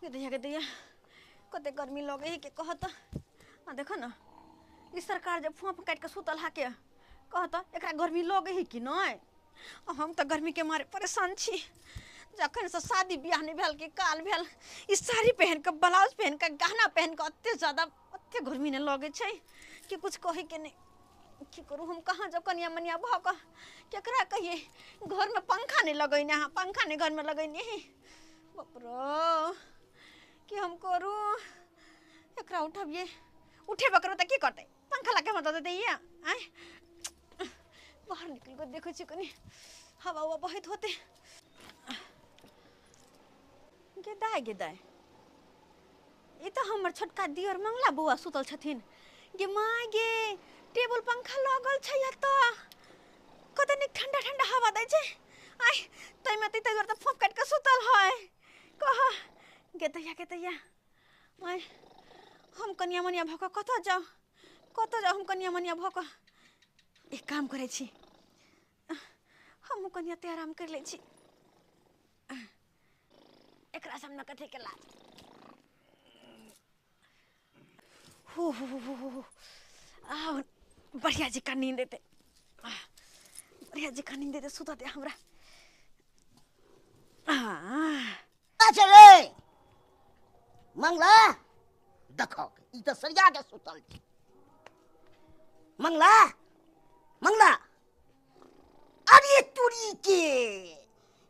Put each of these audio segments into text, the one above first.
के दैया कते गर्मी लगे है के कहत। आ देख न ई सरकार जब फोफ काट के सुतल हा के कहत एकरा गर्मी लगे है कि नहीं। हम तो गर्मी के मारे परेशान छी। जखन से शादी ब्याह नहीं भेल के काल भेल ई साड़ी पहन के ब्लाउज पहन के गहना पहन के अत्ते ज्यादा अत्ते गर्मी ने लगे छै कि कुछ कहे के नहीं। की करू हम कहाँ जाओ कनिया मनिया भऽ कऽ केकरा कहिए। घर में पंखा नहीं लगैने हाँ, पंखा नहीं घर में लगैने है। बाप रे की हम करू, एकरा उठबिए उठेबो करबै तऽ की करतै, पंखा लगा के दऽ दैया। आँय बाहर निकलि कऽ देखै छी कनि हवा उवा बहैत होतै। गे दाइ गे दाइ, ई तऽ हमर छोटका दियर मंगला बौआ सुतल छथिन। गे माय गे टेबुल पंखा लगल छै एतऽ, कते नीक ठंडा ठंडा हवा दै छै। आइ ताहिमे तऽ दुआरे तऽ फोफ काटि कऽ सुतल है। कह गे दैया गे दैया, आइ हम कनिया मनिया भऽ कऽ कतऽ जाउ कतऽ जाउ हम कनिया मनिया भऽ कऽ। एक काम करै छी हमहूँ कनिया ते आराम करि लै छी, एकरा सामने कथी के लाज। हो हो हो हो आ बढ़िया जकाँ नींद एतै, बढ़िया जकाँ नींद एतै, सुतऽ दे हमरा। अच्छा रे मंगला देखो ई तऽ सरिया के सुतल छै। मंगला मंगला अरे तुरी के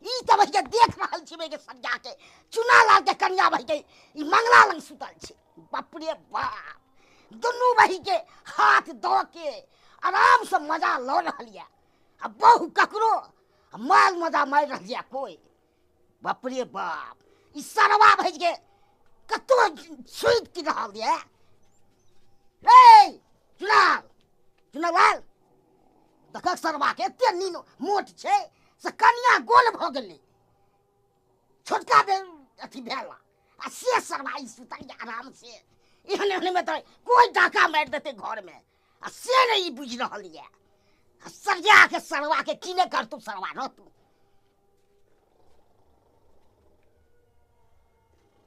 ई तऽ भैया देख रहल छी के सरिया के चुना लाल के कन्या भई के ई मंगला लंग सुतल छै। बाप रे बाप दुनू बही के हाथ दऽ के आराम से मजा लऽ रहल यऽ आ बहु ककरो माल मजा मारि रहल यऽ कोई। बाप रे बाप ई सरवा भैज के कतौ सुति रहल यऽ। रे चुनाल चुनालाल देखक सरवा के एते नीन मोट छै से कनिया गोल भऽ गेलै, छोटका अथी भेल आ से सरवा ई सुतल यऽ आराम से। एहन एहन में तऽ कोई डाका मारि देतै घर में आ से नहीं बुझि रहल यऽ। आ सरिया के सरवा के की नहि करतौ सरवा रहतौ।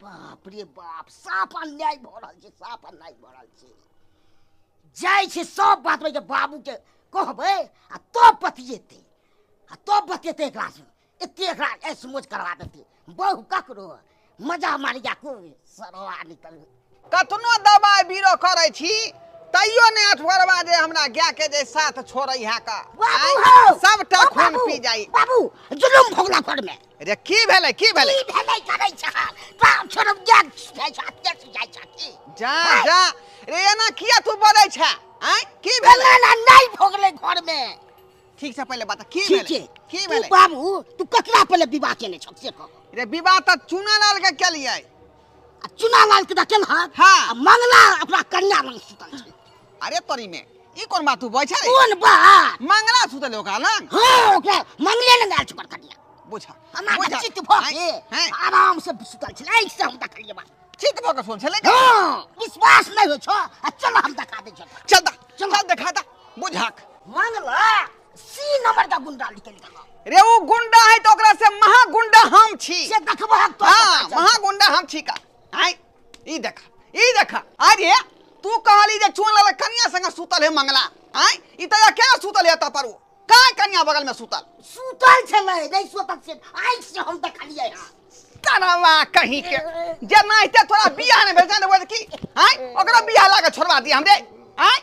बाप रे बाप साफ अन्याय भऽ रहल छै, साफ अन्याय भऽ रहल छै। जाइ छै सब बात के बाबू के कहबै आ तब बतियेतै आ तब बतियेतै एकरा से, एते एकरा ऐश मौज करवा देतै। बहु ककरो मजा मारिया कोई सरवा निकल। कतनो दबाइ बीरो करै छी तैयो नहि अठवरवा जे हमरा गाय के जे साथ छोड़ै है का सबटा खून पी जाई। बाबू जुलुम भोगला घर में। रे की भेलै की भेलै की भेलै करै छ बाप छोड़ब गाय जाइ छ अत्ते जाइ छ की जा जा रे एना किया तू बजै छ आय की भेलै ना नहीं भोगलै घर में। ठीक से पहिले बता की भेलै की भेलै। बाबू तू ककरा पहिले विवाह केने छ से कह। रे विवाह त चुनालाल के केलियै। चुनालाल के केल हाँ, हाँ। मंगला अपना कन्या लंग सुतल छै। अरे तोरी में ई कोन बात तू बजै छै रे? कोन बात? मंगला सुतल ओकरा लंग? हां ओकरा मंगले लंग आयल छै ओकर कन्या। बुझा हमरा चित्त भ के आराम से सुतल छलै, आँखि से हम देखलियै बात। चित्त भ के सुतल छलै? हां विश्वास नहीं होइ छ आ चल हम देखा दै छ। चल दा चल देखा दा बुझाक। मंगला सी नंबर का गुंडा निकल गेल। रे वो गुंडा है तो ओकरा से महा गुंडा हम छी। से देखबहक तो। हां महा गुंडा हम छी का। आय ई देखा ई देखा। अरे तू कहली जे चुनलाल कन्या संग सुतल है मंगला, आय ई त केना सुतल है त पर वो का कन्या बगल में सुतल सुतल छलै नहीं सुतल से आँखि से हम देखलियै। हां तनवा कहीं के जे नाइते तोरा बियाह ने भेल जाने बोल की आय ओकरा बियाह लाके छोड़वा दी हमरे। आय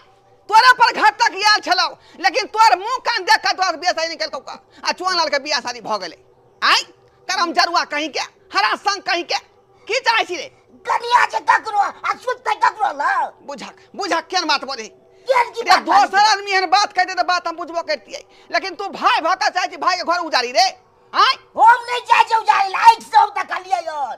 तोरा पर घर तक आयल छलौ लेकिन तोर मुंह कान देख के तोरा बियाह शादी निकल कौ आ चुनलाल के बियाह शादी भ गेलै। आय करम जरुआ कहीं के हरा संग कहीं के की चाहै छी रे? कनिया जे ककरो आ सुतै ककरो ल। बुझक बुझक केन बात बोले केन की बात? दोसर आदमी एहन बात कह दे त बात हम बुझबो करतियै लेकिन तू भाई भ के चाहै छी भाई के घर उजारी रे। आय हम नहीं चाहै छी उजारी, आँखि से हम देखलियै यार।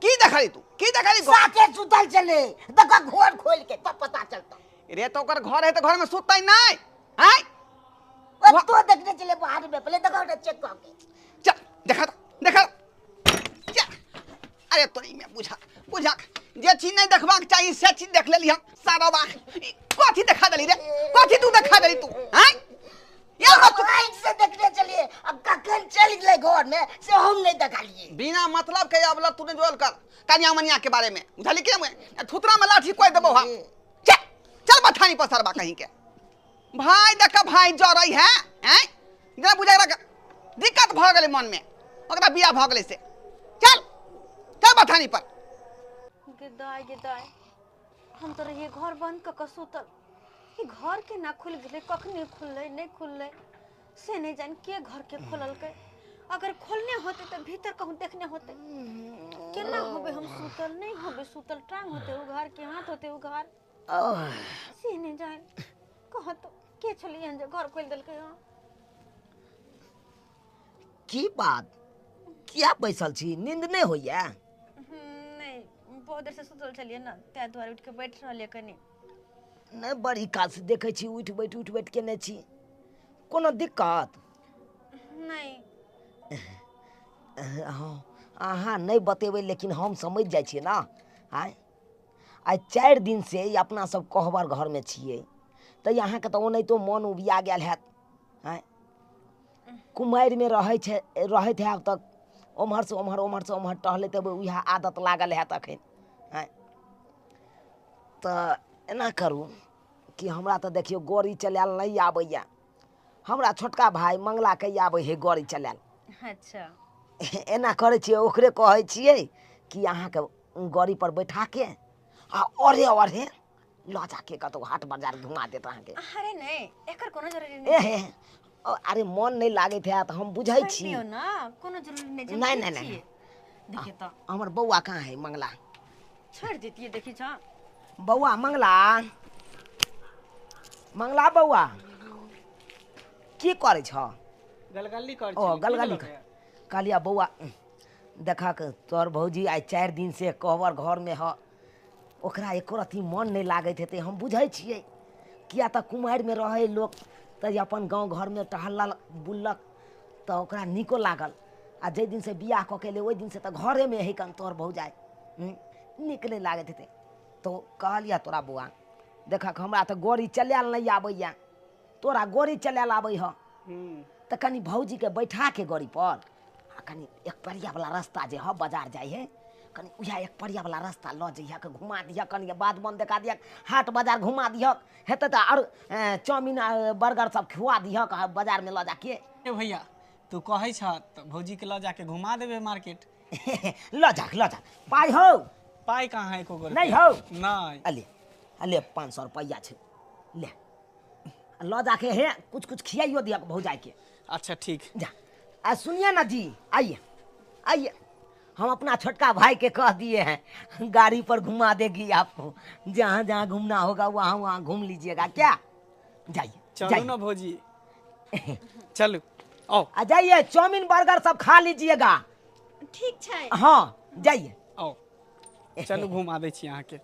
की देखली तू की देखली? साथे सुतल छलै देखा घर खोल के तब पता चलता। रे तो ओकर घर है त घर में सुतै नहीं। आय ओ तो देखने चले बाहर में पहले देखा चेक कर के। चल देखा देखा। अरे तोरी में बुझा बुझा जे चीज नहीं देखबाक चाहिए से चीज देख लेली हम सारा बा। कथी देखा देली रे? कथी तू देखा देली तू? आय ये चल हम आँखि से देखने चलिए, अब कखन चलि गेलै घर में से हम नहीं देखलिए। बिना मतलब के अब तू नहीं जोल कर कन्या मनिया के बारे में, बुझली के थुतरा में लाठी कोई देबो हम। चल चल बथानी पर सरबा कहीं के भाई देख भाई जरै है हैं जेना बुझा रख दिक्कत भ गेलै मन में, ओकरा बियाह भ गेलै से। चल चल बथानी पर। गे दाय हम तो रहिए घर बंद क के सुतल, ई घर के ना खुल गेलै, कखनी खुललै नहीं खुललै से नहीं जान के घर के खोललकै। अगर खोलने होते तो भीतर कहूँ देखने होते, केना होबे हम सुतल नहीं होबे सुतल, टांग होते उघार के हाथ होते उघार से नहीं जान कह तो के छलियन जे घर खोल देलकै। हां की बात, किया बैसल छी, नींद नहीं होइया? नहीं, बहुत देर से सुतल छलियै ना, तै दुआरे उठ के बैठ रहलियै कनी। नहीं बड़ी काल से देखै छी उठ बैठ केने छी, कोनो दिक्कत नहीं? हाँ अहाँ नहीं बतेबै लेकिन हम समझ जाइ छियै ना। आइ आइ 4 दिन से अपना सब कहबर घर में छियै, तऽ अहाँके तऽ ओनाहितो मन उबिया गेल हैत। आँय कुमारिमे रहै छै रहैत हैब तऽ ओम्हर से ओम्हर ओम्हर से ओम्हर टहलैत हेबै, उएह आदत लागल हैत अखन। आँय तऽ एना करू कि हमरा तऽ देखियौ गड़ी चलायल नहीं आबैया, हमरा छोटका भाई मंगलाके आबै है गड़ी चलायल। अच्छा एना करै छियै, ओकरे कहै छियै कि अहाँके गड़ी पर बैठाके आ ओरे ओरे लऽ जाके कतौ हाट बाजार घुमा देत अहाँके। अरे नहीं, एकर कोनो जरूरी नहीं। ए अरे मन नहीं लागैत हैत, हम बुझै छी ना, कोनो जरूरी नहीं। नहीं नहीं नहीं, देखिए तो हमर बौआ कहाँ है मंगला? छोड़ देतियै देखी छ बौआ मंगला, मंगला बौआ की करै छ? गलगली कर। ओ गलगली कहलिया बौआ देखक तोहर भौजी आइ 4 दिन से कहबर घर में ह, ओकरा एको रत्ती मन नहीं लागैत हेतै, हम बुझै छियै। किया तऽ कुमारिमे रहै लोक तऽ अपन गाँव घरमे टहलक बुललक तऽ ओकरा नीको लागल, आ जाहि दिनसँ बियाह कऽ के एलै ओहि दिनसँ तऽ घरेमे है कन तोहर भौजाइ, नीक नहि लागैत हेतै। तऽ कहलिया तोरा बौआ देखक हमरा तऽ गड़ी चलायल नहीं आबैया, तोरा गड़ी चलायल आबै ह तऽ कनि भौजीके बैठाके गड़ी पर आ कनि एक परियावला रास्ता जे ह बाजार जाइ है, कनि उएह एक परियावला रास्ता लऽ जइहक, घुमा दिहक, कनि बाध बन देखा दिहक, हाट बाजार घुमा दिहक, हेतै तऽ आओर चाउमीन बर्गर सब खुआ दिहक बाजारमे लऽ जाके। ए भैया तू कहै छ तऽ भौजीके लऽ जाके घुमा देबै मार्केट। लऽ जा लऽ जा। पाइ हौ? पाइ कहाँ है एको गो? नहीं हौ? नहीं। अले अले 500 रुपैआ छै, ले लऽ जाके हे कुछ कुछ खियाइयो दिहक भौजाइके। अच्छा ठीक जा। आ सुनिए ना जी, आइए आइए, हम अपना छोटका भाई के कह दिए हैं गाड़ी पर घुमा देगी आपको, जहाँ जहाँ घूमना होगा वहाँ वहाँ घूम लीजिएगा। क्या जाइए? चलू ना भौजी, चलू आओ। आ जाइए, चाउमीन बर्गर सब खा लीजिएगा। ठीक है। हाँ जाइए। आओ चलू घुमा दै छी अहाँके।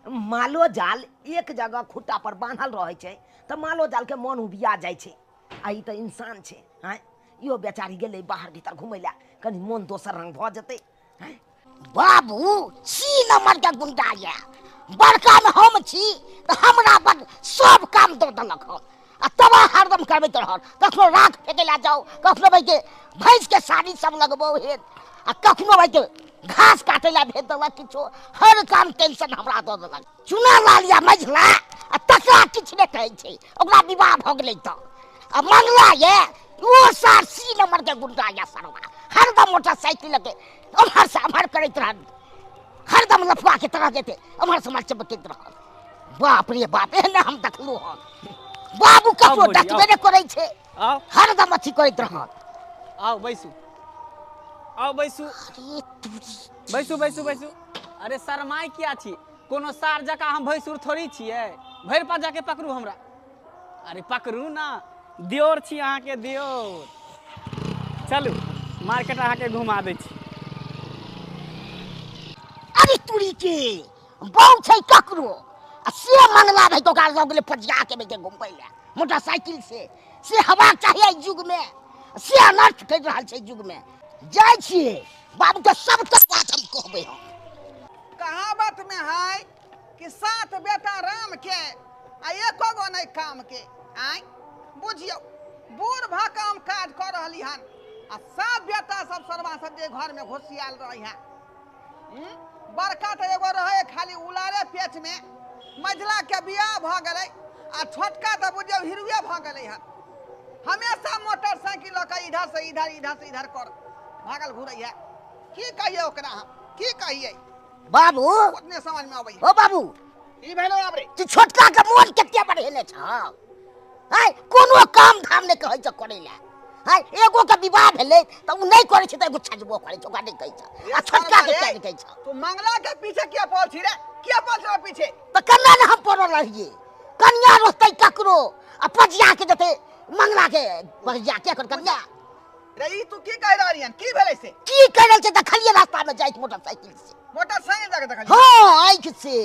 मालो जाल एक जगह खुट्टा पर बान्हल रहै छै तऽ मालो जाल के मन उबिया जाइ छै, आ ई तऽ इंसान छै। आँय इहो बेचारी गेलै बाहर भीतर घुमै लए, कनि मन दोसर रंग भऽ जेतै। बाबू सी नंबर के गुंडा ये, बड़का में हम छी तऽ हमरा पर सब काम दऽ देलक हन, आ तबाह हरदम करबैत रहल। कखनो राख फेकै लए जाउ, कखनो भाई के भैंस के साड़ी सब लगबौ हेत, आ कखनो भाई के घास काटे लए भेज देलक, किछो हर काम टेंशन हमरा दऽ देलक। चुना लाल या मझला आ तकरा किछु नहि कहै छै, ओकरा विवाह भऽ गेलै तऽ। आ मंगला ये ओ सार सी नंबर के गुंडा या सरवा, हरदम मोटरसाइकिल के ओम्हर से एम्हर करैत रहल, हरदम लफुआ के तरह जेतै ओम्हर से ओम्हर चमकैत रहल। बाप रे बाप, एहने हम देखलहुँ हन। बाबू ककरो डटबे नहि करै छै, हरदम अथी करैत रहल। आओ बैसू, आओ बैसू, बैसू बैसू बैसू। अरे शरमाइ किया छी? कोनो सार जकाँ हम भैंसुर थोड़ी छियै, भरि पा जाके पकड़ू हमरा। अरे पकड़ू ना, दियोर छी अहाँके दियोर। चलू मार्केट अहाँके घुमा दै छी। अरे तुरी के बहु छै ककरो, आ से मंगला भाई ओकरा लऽ गेलै पजिया के बेटे घुमबै लए मोटरसाइकिल से। से हवा चाही एहि युग में, से अनर्थ करि रहल छै युग में। जाइ छियै बाबू के सबटा बात हम कहबै। हम कहावत में है कि 7 बेटा राम के आ एको गो नहीं काम के। आय बुझियौ बूढ़ भऽ कऽ हम काज कऽ रहली हन आ सब बेटा सब सरवा सब जे घर में घुसियाल रही है। बड़का तऽ एगो रहे खाली उलारे पेट में, मझला के बियाह भऽ गेलै आ छोटका तऽ बुझियौ हिरुए भऽ गेलै हन। हमेशा मोटरसाइकिल लऽ कऽ इधर से इधर इधर से इधर कर भागल घुरै है। की कहियै ओकरा हम, की कहियै बाबू? ओतने समझ में अबै। ओ बाबू ई भेलो आब रे तू छोटका के मोन कते बढ़ेने छ? आय कोनो काम धाम नहि कहै छ करै ला। आय एगो के विवाह भेलै त उ नहि करै छै त एगो छजबो करै छै, ओकरा नहि कहै छ। आ छोटका के किया नहि कहै छ? तू मंगला के पीछे किया पड़ल छी रे? किया पड़ल छी पीछे? त कन्या ने हम पड़ल रहियै, कन्या रहतै ककरो आ पजिया के जते मंगला के पजिया के कर कन्या रे। ई तू की कहि रहलियन? की भेलै से? की कहि रहल छै? देखलियै रास्ता में जाइत मोटरसाइकिल से। मोटरसाइकिल जाके देखलियै? हां आँखि से।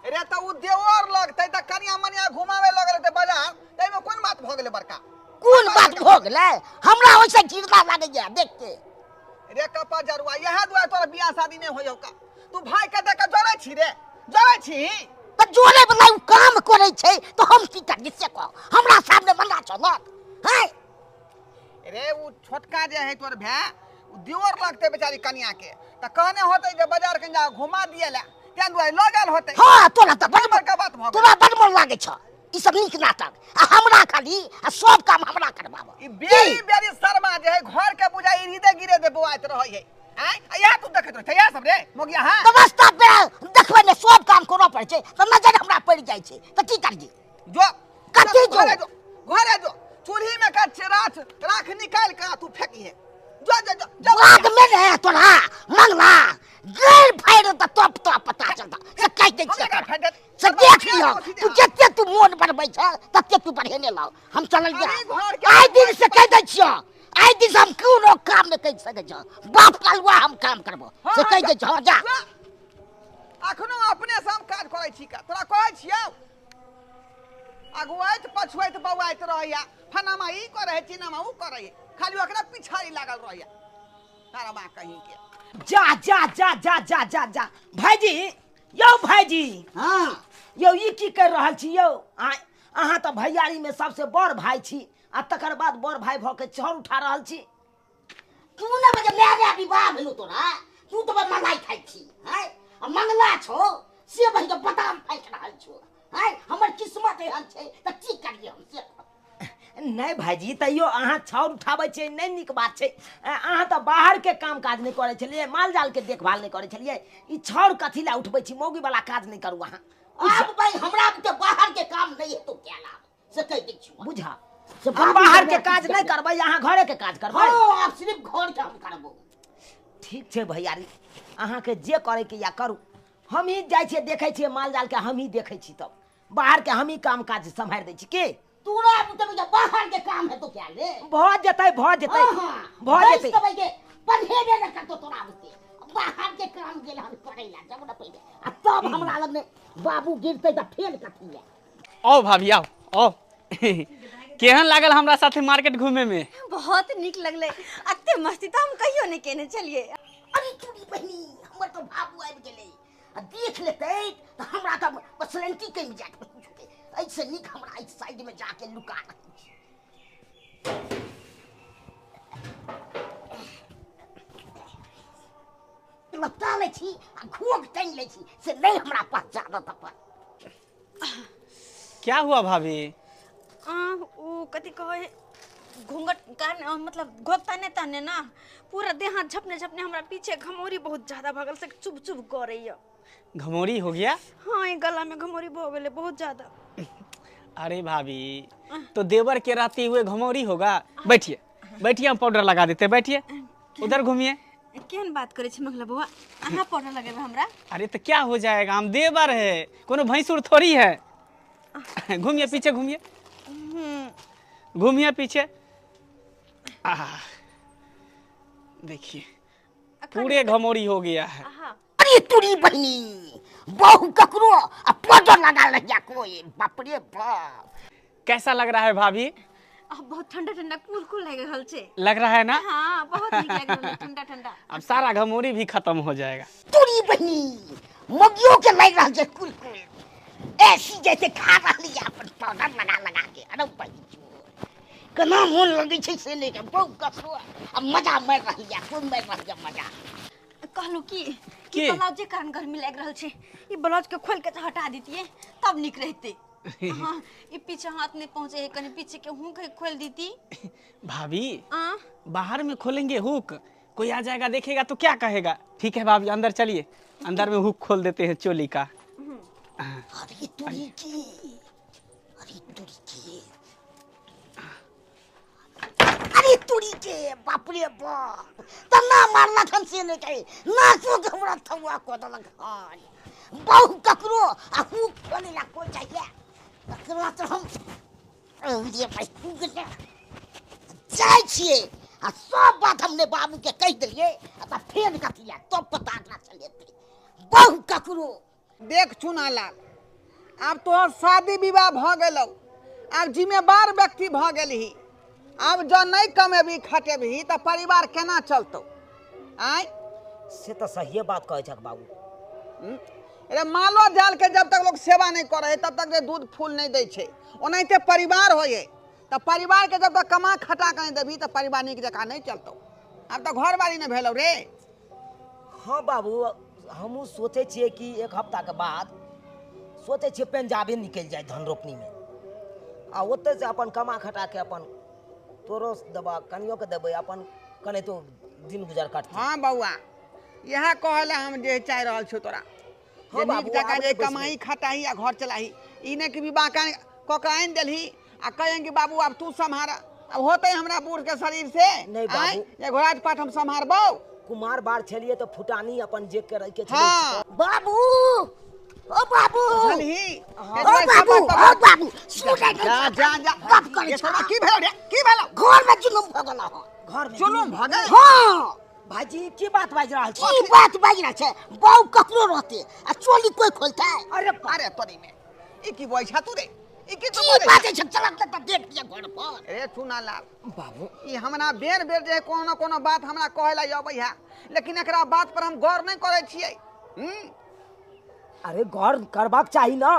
रे त उ देवर लगतै त कनिया मनिया घुमावे लगल त बाजार, तैमे कोन बात भ गेलै बड़का? कोन बात भ गेलै? हमरा ओइसे घृणा लागैया देख के। रे कपा जरुआ इएह दुआरे तोरा बियाह शादी नहि होइयौ का? तू भाई के देख के जरै छी रे, जरै छी त जोरे वाला उ काम करै छै त हम की करी से कह? हमरा सामने मना चलत हैं रे? उ छोटका जे है तोर भाय, उ देवर लगतै बेचारी कनिया के, त कहने होतै जे बाजार कनि जा घुमा दिए ला, तें दुआरे लऽ गेल होतै। हां तोरा त बड़ बड़का बात भ गेल, तोरा बड़ मन लागै छ ई सब नीक नाटक आ हमरा खाली आ सब काम हमरा करबाब। ई बेरी बेरी शर्मा जे है घर के बुझाई हृदय गिरे दे बौआइत रहै है। आय इएह तू देखैत रहै इएह सब रे मोगिया? हां त रास्ता पे देखबै ने सब काम करऽ पड़ै छै त नजर हमरा पड़ि जाइ छै त की करियै? जो कथी जो? घरे जो, घरे जो, चूल्ही में का राख राख निकाल के तू फेंकी है। जो जो जो, जो बाग में ने तोरा मंगला गैर फाड़ त तप तप पता चलता से कहि दै छियै से देख लिह। तू जते तू मोन बढ़बै छ तते तू बढ़ेने लाओ। हम चलल जा आइ दिन से कहि दै छियौ, आइ दिन से हम कोनो काम नहि कहि सकै छौ। बाप कलुआ हम काम करबो से कहि दै छौ। जा अखनो अपने से हम काज करै छी का तोरा कहै छियौ? अगुआइत पछुआइत बौआइत रहैया, फनामा ई करै है चिनामा ऊ करै है, खाली ओकरा पिछाड़ी लागल रहैया तारा बा कहीं के। जा जा जा जा जा जा जा भाईजी, यौ भाईजी। हाँ यौ ई की कर रहल छी यौ? अहाँ तऽ भैयारी में सबसे बड़ भाई छी आ तकर बाद बड़ भाई भऽ के छर उठा रहल छी। तू ने बजे नया नया विवाह भेलो तोरा, तू तऽ मलाई खाइ छी हैं आ मंगला छौ से भाई के बादाम फेंक रहल छौ हैं। हमर किस्मत एहन छै तऽ की करियै हम से? नहि भाईजी, तैयो अहाँ छाउर उठाबै छियै नहि नीक बात छै। अहाँ तऽ बाहरके काम काज नहि करै छलियै, माल जालके देखभाल नहि करै छलियै, ई छाउर कथी लए उठबै छी? मौगी वाला काज नहि करू अहाँ। आब भाई हमरा के बाहर के काम नहि हेतौ कैला से कहि दै छियौ। बुझा से बाहर के काज नहि करबै, अहाँ घरे के काज करबै? हां आब सिर्फ घर के हम करबो। ठीक छै भैयारी, अहाँके जे करैके या करू। हमही जाइ छियै देखै छियै माल जालके, हमही देखै छी, तब बाहर के हमही काम काज सम्हारि दै छी। की तोरा बुतबे बाहर के काम हेतौ क्या रे? भऽ जेतै, भऽ जेतै, भऽ जेतै। के पढ़ेबे न करतौ तोरा बुते, बाहर के काम गेल हम करै ला जब न पहिले आ तब हमरा लग में बाबू गिरतै त फेर कथी ले। आओ भाभी आओ आओ। केहन लागल हमरा साथे मार्केट घूमे में? बहुत नीक लगलै, अते मस्ती त हम कहियो नहि केने छलियै। अरे चूड़ी बहिनी हमर तो बाबू आबि गेलै आ देख लेतै त हमरा त बसलंटी कमि जायत। ऐसे नीक हमरा इस साइड में जाके लुका रहल छी। लपटा लै छी आ घोघ टांगि लै छी से नहीं हमरा पहचानत अपन। क्या हुआ भाभी? ओ कथी कहै घूंघट कान मतलब घोघ ताने ताने ना पूरा देह हाथ झपने झपने हमरा पीछे घमौरी बहुत ज्यादा भगल से चुभ चुभ करैया। घमौरी हो गया? हाँ ई गला में घमौरी भ गेलै बहुत ज्यादा। अरे भाभी तो देवर के रहते हुए घमौरी होगा। बैठिए बैठिए, हम पाउडर लगा देते हैं, बैठिए उधर घूमिए। केहन बात करै छी मंगला बौआ, अहाँ पाउडर लगेबै हमरा? अरे तो क्या हो जाएगा, हम देवर है, कोनो भैंसुर थोड़ी है। घूमिए पीछे घूमिए, घूमिए पीछे। देखिए पूरे घमौरी हो गया है। अरे तुरी बहिनी बहु ककरो आ पाउडर लगा लहिया कोई, बाप रे बाप। कैसा लग रहा है भाभी? अब बहुत ठंडा ठंडा कूल कूल लग रहल छै। लग रहा है ना? हाँ बहुत नीक लग रहल, ठंडा ठंडा। अब सारा घमौरी भी खत्म हो जाएगा। तुरी बहिनी मगियो के लग रहल छै कूल कूल। ऐसी जैसे खा रहली अपन पाउडर लगा लगा के। अरे भाई केना मोन लगै छै से नहि बहु कसो आ मजा मारि रहली, खूब मारि रहली मजा। कहलहुँ की कि ब्लाउज जे कारण गर्मी लागि रहल छै, ई ब्लाउज के खोल के हटा दितियै तब नीक रहते। हाँ, ई पीछे हाथ नहीं पहुँचे है, कहीं पीछे के हुक है खोल दीती। भाभी बाहर में खोलेंगे हुक, कोई आ जाएगा देखेगा तो क्या कहेगा। ठीक है भाभी अंदर चलिए, अंदर में हुक खोल देते हैं चोली का। अरे तुरी की, अरे तुरी की, अरे तुरी के, बाप रे बाप, तना मारला खन से नहीं कहे ना तो हमरा थुआ को दलक हन बहु ककरो आ हुक खोले ला को चाहिए तकरा तो हम ये भाई हुक जाय छिए आ सब बात हमने बाबू के कह दिलिए आ त फेर कथिया तो पता ना चलेते बहु ककरो। देख चुना लाल, आब तोहर शादी विवाह भ गेलौ, आब जिम्मेदार व्यक्ति भ गेलही, आब जँ नहीं कमेबी खटेबही त परिवार केना चलतौ? आय से तो सही बात कहै छक बाबू। अरे मालो जाल के जब तक लोग सेवा नहीं करे तब तक दूध फूल नहीं दै छै, ओनाहिते परिवार होइए त परिवार के जब तक कमा खटा के नहीं देबही त परिवार नीक जकाँ नहीं चलतौ। आब त घरवाली नहीं भेलौ रे। हाँ बाबू, हमहूँ सोचै छियै कि एक हफ्ता के बाद सोचै छियै पंजाबे निकलि जाय धन रोपनी में, आ ओतऽ से अपन कमा खटा के अपन तोरो देबा कनियो के देबै, अपन कनाहितो दिन गुजर कटतै। हाँ बौआ, इएह कहै लए हम जे चाहि रहल छियौ तोरा। हाँ बाबू, नीक जे कमाई खटाही आ घर चलाही, ई नहि कि विवाह कऽ के आनि देलही आ कहें कि बाबू आब तू सम्हार, अब होतै हमरा बूढ़ के शरीर से नहीं बाबू, ये घोड़ा पाठ हम सम्हारबौ। कुमार बार छलिए तो फुटानी अपन जे करे के छलै। हाँ। बाबू ओ बाबू ओ बाबू ओ बाबू सुन जा जा जा गप करै छ। की भेलौ रे, की भेलौ? घर में जुलुम भ गेलौ। घर में जुलुम भ गेल? हां भाईजी की बात बाजि रहल छी? की बात बाजि रहल छै? बहु ककरो रहते आ चोली कोई खोलतै? अरे अरे तोरी में ई की बोलै छ तू रे, ई की तू बाजै छ? चल त देख लिया घर पर। अरे चुना लाल बाबू, ई हमरा बेर बेर जे कोनो कोनो बात हमरा कहै ला अबै है, लेकिन एकरा बात पर हम गौर नहीं करै छियै। अरे गौर करबाक चाही ना,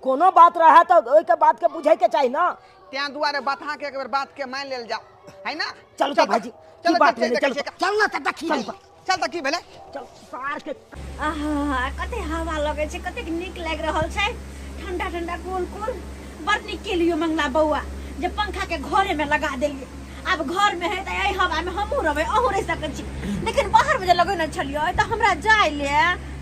कोनो बात रहे तो ओइ के बात के बुझै के चाही ना। त्यां दुआरे बता के एक बेर बात के मान लेल जाओ है ना। चलो तो भाईजी, की बात भेलै? चल चल ना त देखी, चल त की भेलै? चल सार के। आहा कते हवा लगै छै, कतेक नीक लागि रहल छै, ठंडा ठंडा कूल कूल। बड़ नीक केलियो मंगला बौआ जे पंखा के घरे में लगा देलिए। अब घर में है त एहि हवा में हमहूँ रहबै, अहूँ रहि सकै छी, लेकिन बाहर में जे लगेने छलियै त हमरा जाय ले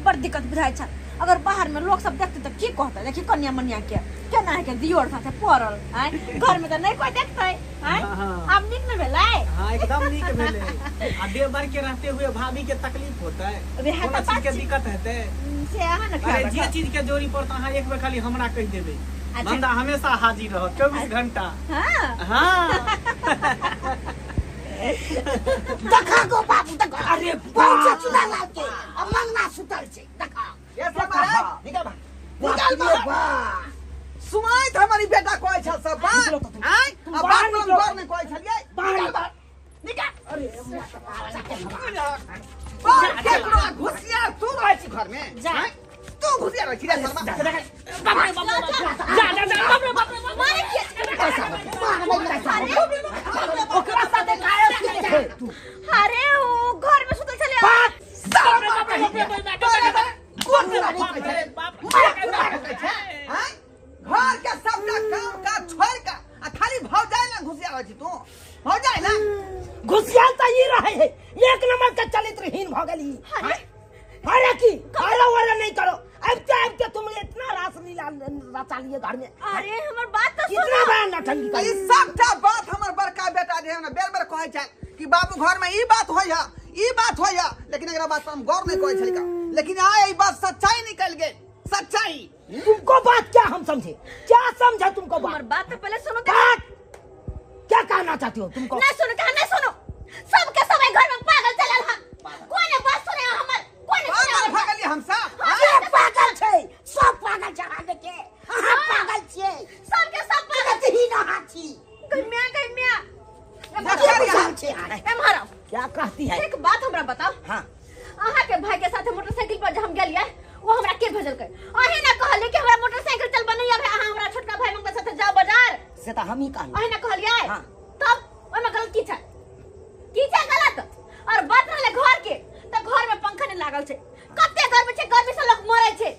बड़ दिक्कत बुझाइ छल। अगर बाहर में लोग सब देखते तो की कहते, देखी कन्या मनिया के केना है के दियोर साथे पड़ल आय, घर में तो नहीं कोई देखते आय। आब नीक न भेलै? हां एकदम नीक भेलै। आ देवर के रहते हुए भाभी के तकलीफ होतै, कोनो चीज के दिक्कत हेतै से अहाँ न अरे जे चीज के जोरी पड़त अहाँ एक बेर खाली हमरा कहि देबै, बंदा हमेशा हाजिर रहत 24 घंटा। हां हां देखा गो बाबू देखा। अरे बहुत चुना लाल के आ मंगला सुतल छै देखा। ये सब निकल बा, निकल बा। सुमाइत हमारी बेटा कहै छल सब बात आय, आ बात पर हम गौर नहीं कहै छलियै। बाहर निकल, निकल। अरे बाहर केकरो घुसिया तू रहै छी घर में, तू घुसिया रहै छी रे शर्मा। बाप रे बाप, जा जा जा, बाप रे बाप रे, मारे के ओकरा साथे काहे छै तू? अरे ओ घर में सुतल छलै। बाप रे बाप रे, कोन बाप रे, घर के सबटा काम काज छोड़ के आ खाली भौजाई ना घुसिया रहै छी तू, भौजाई ना घुसियाल त ई रहै है, एक नंबर के चरित्रहीन भ गेली। अरे की अरे वरे नहीं करो, अब ते तुम इतना रास लीला रचा लिए घर में। अरे हमर बात तो सुनो, कितना बड़ा नौटंकी कर। ई सबटा बात हमर बड़का बेटा जे है ना बेर बेर कहै छै कि बाबू घर में ई बात होय है, ई बात होय है, लेकिन एकरा बात पर हम गौर नहीं कहै छलिका, लेकिन आय ई बात सच्चाई निकल गेल। सच्चाई तुमको बात क्या हम समझे, क्या समझा तुमको बात? हमर बात तो पहले सुनो। बात क्या कहना चाहती हो तुमको? नहीं सुनो, कहा नहीं सुनो, सबके सब घर में पागल चलल हा, कोई ने बात सुने हमर, कोई ने सुने पागल भ गेली हम सब। के पागल छै? सब पागल छै अहाँ के, अहाँ पागल छियै, सबके सब पागल ही ना हाथी। गम्या गम्या एम्हर आओ। क्या कहती है? एक बात हमरा बताओ। हाँ। अहाँ के भाई के साथ मोटरसाइकिल पर हम गेलियै, वो हमरा के भेजलकै? अहीं ना कहलियै कि हमरा मोटरसाइकिल से तऽ हमही कहलहुँ। अहीं ने कहलियै? हाँ। तब ओहिमे गलत की छै? की छै गलत? और बात रहलै घर के, तऽ घर में पंखा नहि लागल छै। कते गर्मी छै, गर्मी से लोक मरै छै।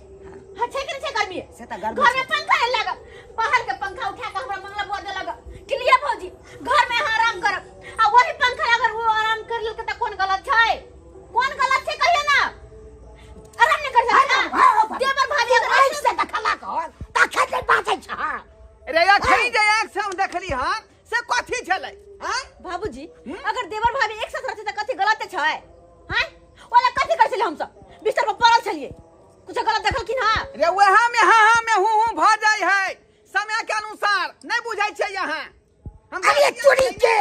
हाँ, छै कि नहि छै गर्मी? से तऽ गर्मी घर में छै। पंखा नहि लागल, बाहर के पंखा उठा के हमरा मंगला बुआ देलक कि लिअ भौजी घर में अहाँ आराम करब, आ वही पंखा अगर वो आराम कर लेलकै तऽ कोन गलत छै? कोन गलत छै कहियो ना? आराम नहि कर सकता देवर भाभी अगर आँखि से देखलक हन तखन नहि बाजै छह। रे अखनी जे आँख से हम देखली हन से कथी छलै? आँय बाबूजी, अगर देवर भाभी एक साथ रहते तऽ कथी गलत छै? हैं, ओला कथी करै छलियै हमसब? बिस्तर पर पड़ल छलियै, कुछ गलत देखलखिन? हाँ रे वएह में हाँ हाँ में हूँ हूँ भऽ जाइ है, समय के अनुसार नहीं बुझै छै यहाँ हम। अरे चोरी के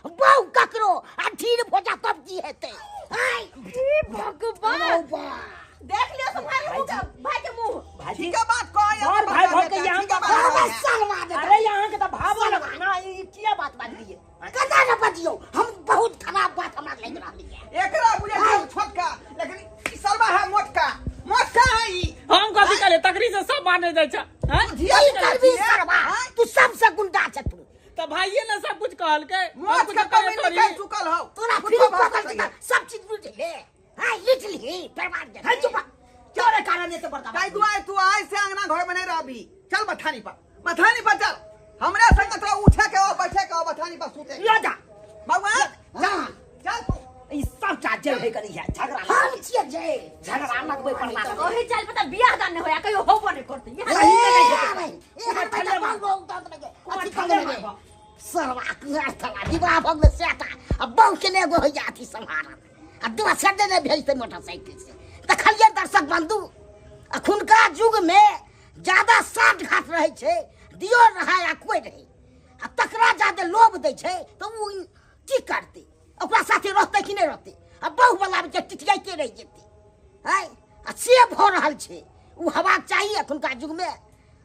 बहु ककरो आ ढीर भोजा तब की हेतै? आँय हे भगवान, बा। देख लियो तुम्हारे मुंह के, भाई के मुंह। भाईजी ठीक बात कह। और भाई भग के यहाँ ठीक बात अरे कह। सालवा दे। अरे यहाँ के तऽ भावो ना, ई किया बात बाजलियै? कदा न बजियौ, हम बहुत खराब बात हमरा लागि रहल ये। एकरा बुझै छै छोटका, लेकिन ई सरवा है मोटका, मोटका है ई। हम कथी कहलियै? तकरी से सब माने जाइ छै, हैं? की करबी सरवा, तू सबसे गुंडा छ तू। तऽ भाइये ने सब कुछ कहलकै, हम मोच कुछ के कहलियै कमी थोड़ी। निकल चुकल हौ। तोरा कुछो फिर भऽ पकड़ सकैए। के सब चीज बुझ ले। हां लिख ली बर्बाद दे। है चुप, तोरे कारण एते बड़का ताहि दुआरे तू आइ से अंगना घर में नहीं रहबी। चल बथानी पर, बथानी पर चल, हमरा संग तोरा उठे के और बैठे के और बथानी पर सुते। ल जा बउआ हां चल तू। ई सब चा जेल है करी है झगड़ा, हम छियै जे झगड़ा लगबै पर लागल। ओही चल पता बियाह दान नहि होया, कहियो होबो नहि करतै। यहाँ ए कुमार ए ठंडे मार। अथी ठंडे कर मार। सरवा कुआर थला विवाह भऽ गेलै सेटा आ बहु के ने एगो होइया अथी सम्हारत आ दोसर ने नहि भेजतै मोटरसाइकिल से। देखलियै दर्शक बंधु, अखुनका युग में ज्यादा साठ घाट रहै छै, दियो रहै आ कोइ रहै आ तकरा ज्यादा लोभ दै छै तऽ ओ की करतै? ओकरा साथे रहतै कि नहि रहतै? आ बहुवला के टिटियाइते रहि जेतै। आँय आ से भऽ रहल छै, ओ हेबाक चाही एखुनका युगमे।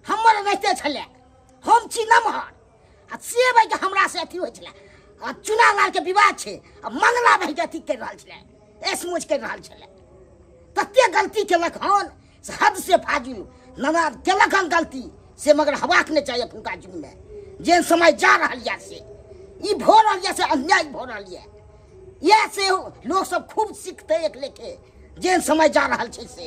हमर रहिते छलै, हम छी नमहर आ से भाइके हमरा से अथी होइ छलै आ चुना लालके विवाह छै आ मंगला भाइके अथी करि रहल छलै, ऐश मौज करि रहल छलै। तते गलती केलक हन से हद से फाजिल ननद केलक हन गलती से, मगर हेबाक नहि चाही एखुनका युगमे। जेहन समय जा रहल यऽ से ई भऽ रहल यऽ, से अन्याय भऽ रहल यऽ। इएह से लोक सब खूब सीखतै एक लेखे, जेहन समय जा रहल छै से।